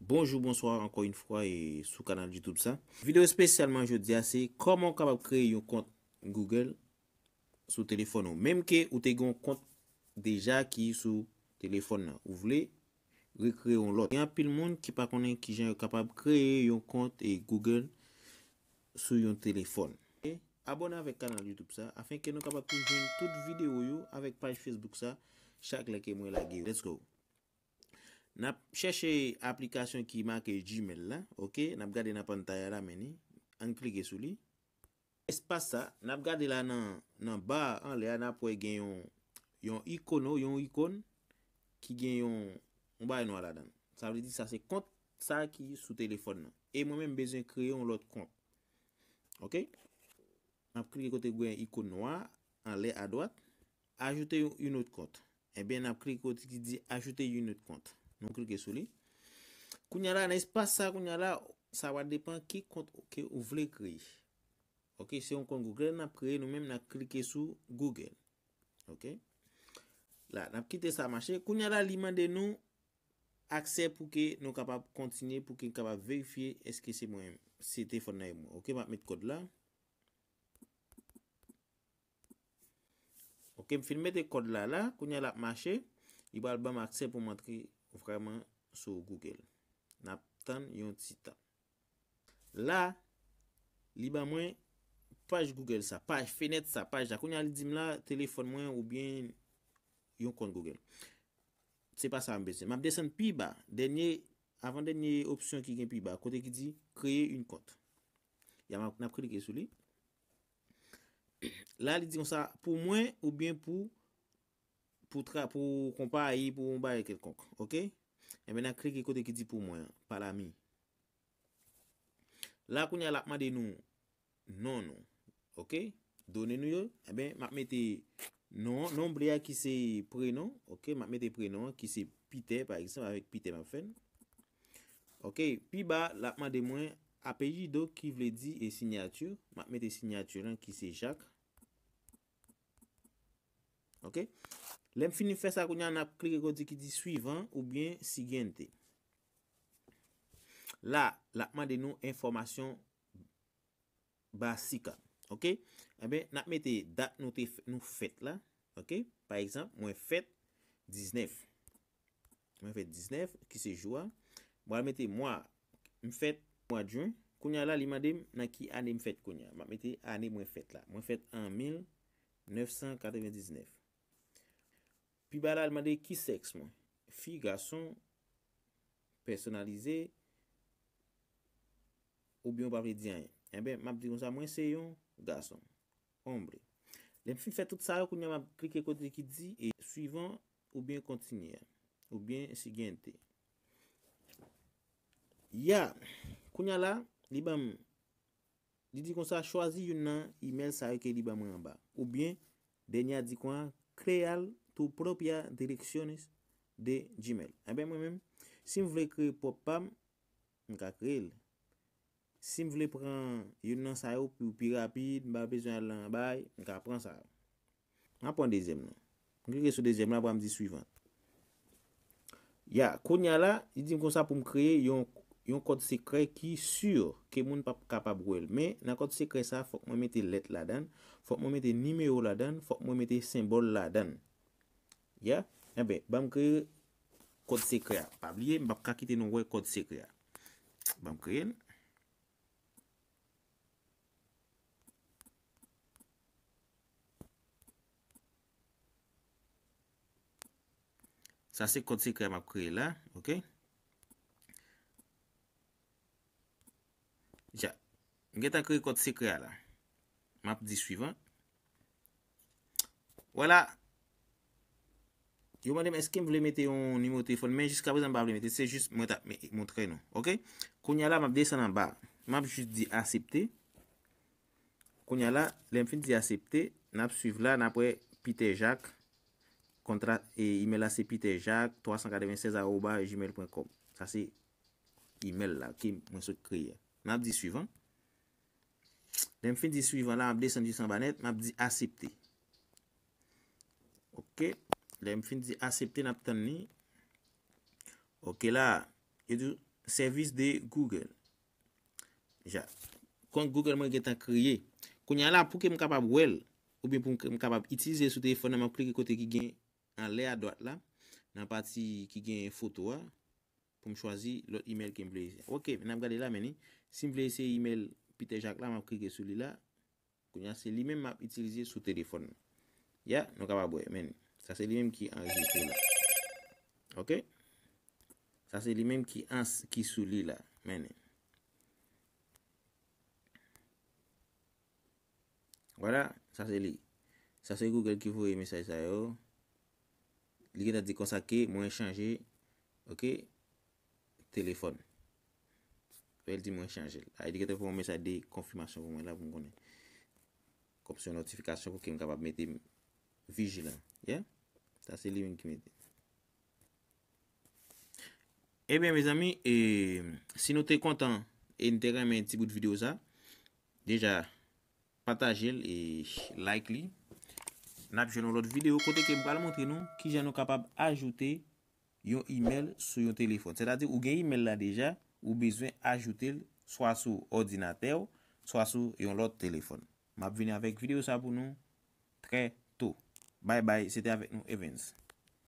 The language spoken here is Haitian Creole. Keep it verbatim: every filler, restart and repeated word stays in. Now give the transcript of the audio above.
Bonjou, bonswa ankò yon fwa e sou kanal YouTube sa. Videyo espesyalman jodi a se kòman w kapab kreye yon kont Google sou telefòn ou. Menm ke ou te gen yon kont deja ki sou telefòn nan. Ou vle rekreye yon lòt. Gen anpil moun ki pa konnen kijan yo kapab kreye yon kont e Google sou yon telefòn. E abòne avèk kanal YouTube sa, afenke nou kapab toujou jwenn tout videyo yo avèk paj Facebook sa, chak lè ke mwen lage yo. Let's go. N ap chèche aplikasyon ki make Gmail la, oke? N ap gade nan pantay la, men ni. Ann klike sou li. Espas sa, n ap gade la nan, nan ba a anlè a, n ap wè gen yon, yon ikono, yon ikòn ki gen yon, yon bagay nwa ladan l. Sa vle di sa se kont sa ki sou telefòn nan. E mwen menm bezwen kreye yon lòt kont. Oke? N ap klike kote gen ikòn nwa anlè adwat. Ajoute yon, yon lòt kont. Ebyen, n ap klike kote ki di ajoute yon lòt kont. Nou klike sou li. Kounye a la, nan espas sa, kounye a la, sa va depann ki kont ke ou vle kreye. Oke, se yon kont Google n ap kreye, nou menm n ap klike sou Google. Oke. La, n ap kite sa mache. Kounye a la, li mande nou aksè pou ke nou kapab kontinye, pou ke n kapab verifye èske se mwen, se telefòn nan e mwen. Oke, m ap met kòd la. Oke, m fin mete kòd la la, kounye a l ap mache, li pral ban m aksè pou m antre vrèman sou Google. N ap tann yon ti tan. La, li ban mwen paj Google sa, paj fenèt sa, paj la. Kounye a li di m la, telefòn mwen oubyen yon kont Google. Se pa sa m bezwen. M ap desann pi ba, dènye, avan dènye opsyon ki gen pi ba, kote ki di kreye yon kont. Ya, m ap, n ap klike sou li. La, li di konsa, pou mwen oubyen pou, pou tra-, pou konpayi, pou yon bagay kèlkonk. Oke? Ebyen, n a klike kote ki di pou mwen an, pa la mi. La, kounye a, l ap mande nou non nou. Oke? Done nou yo. Ebyen, m ap mete non, non m vle a ki se prenon. Oke? M ap mete prenon an ki se Peter, pa egzanp, avèk Peter m ap fè l. Oke? Pi ba, l ap mande mwen apelyido ki vle di e sinyati. M ap mete sinyati lan ki se Jacques. Oke? Lè m fini fè sa, kounye a, n ap klike kote ki di suivant oubyen siguiente. La, l ap mande nou enfòmasyon basika. Oke? Ebyen, n ap mete dat nou te f-, nou fèt la. Oke? Pa egzanp, mwen fèt diznèf. Mwen fèt diznèf, ki se jou a. Mwen al mete mwa, m fèt mwa jen. Kounye a la, li mande m nan ki ane m fèt kounye a. M ap mete ane mwen fèt la. Mwen fèt an mil nèf san katrevendiznèf. Pi ba la, li mande ki sèks mwen. Fi, gason, pèsonalize, oubyen ou pa vle di anyen. Ebyen, m ap di konsa, mwen se yon gason. Hombre. Lè m fin fè tout sa yo, kounye a m ap klike kote ki di e suivant oubyen kontinye, oubyen siguiente. Ya, kounye a la, li ban m, li di konsa, chwazi youn nan imèl sa yo ke li ban mwen anba. Oubyen, dènye a di konsa, crea tu propia direcciones de Gmail. Ebyen, mwen menm, si m vle kreye pwòp pa m, m ka kreye l. Si m vle pran youn nan sa yo pou pi rapid, m pa bezwen al nan bay, m ka pran sa yo. M ap pran dezyèm nan. M klike sou dezyèm la, pral m di suivant. Ya, kounye a la, li di m konsa pou m kreye yon, yon kòd sekrè ki si ke moun p ap kapab wè l. Men, nan kòd sekrè sa, fòk mwen mete lèt ladan l, fòk mwen mete nimewo ladan l, fòk mwen mete senbòl ladan l. Ya, enben, ban m kreye kòd sekrè a. Pa bliye, m p ap ka kite nou wè kòd sekrè a. Ban m kreye l. Sa se kòd sekrè a m ap kreye la, oke? Ja. M gentan kreye kòd sekrè a la. M ap di suivant. Vwala. Yo mande m èske m vle mete yon nimewo telefòn, men jiskaprezan m pa vle mete, se jis mwen t ap me-, montre nou. Oke? Kounye a la, m ap desann anba. M ap jis di aksepte. Kounye a la, lè m fin di aksepte, n ap swiv la, n ap wè Peter Jacques, kontra, e, imèl la se peter jacques twa san katrevennsèz arobase gmail pwen kòm. Sa se imèl la ke mwen sot kreye. N ap di suivant. Lè m fin di suivant la, m ap desann jis anba nèt, m ap di aksepte. Oke. Lè m fin di aksepte, n ap tann li. Oke la, yo di sèvis de Google. Ja. Kont Google mwen gentan kreye. Kounye a la, pou ke m kapab wè l, oubyen pou ke m kapab itilize sou telefòn nan, m ap klike kote ki gen anlè a dwat la, nan pati ki gen foto a, pou m chwazi lòt email ke m vle. Ok, n ap gade la, men li. Si m vle eseye email Peter Jacques la, m ap klike sou li la. Kounye a, se li menm m ap itilize sou telefòn nan. Ya, nou kapab wè, men sa se li menm ki anrejistre la. Ok? Sa se li menm ki, ans, ki sou li la. Men. Vwala, sa se li. Sa se Google ki voye mesaj sa yo. Li gentan di konsa ke mwen chanje, ok, telefòn. Fè l di mwen chanje l. A, li gentan fè yon mesaj de konfimasyon pou mwen la pou m konnen. Kòm se yon notifikasyon pou ke m kapab mete m vijilan. Yeah? Sa se li menm ki mete. Ebyen, mezanmi, e, si nou te kontan e nou te renmen ti bout videyo sa, deja pataje l e like li. N ap jwenn yon lòt videyo kote ke m pral montre nou kijan nou kapab ajoute yon email sou yon telefòn. Sètadi, ou gen email la deja, ou bezwen ajoute l swa sou òdinatè w, swa sou yon lòt telefòn. M ap vini avèk videyo sa pou nou trè to. Bye bye, se te avèk nou Evens.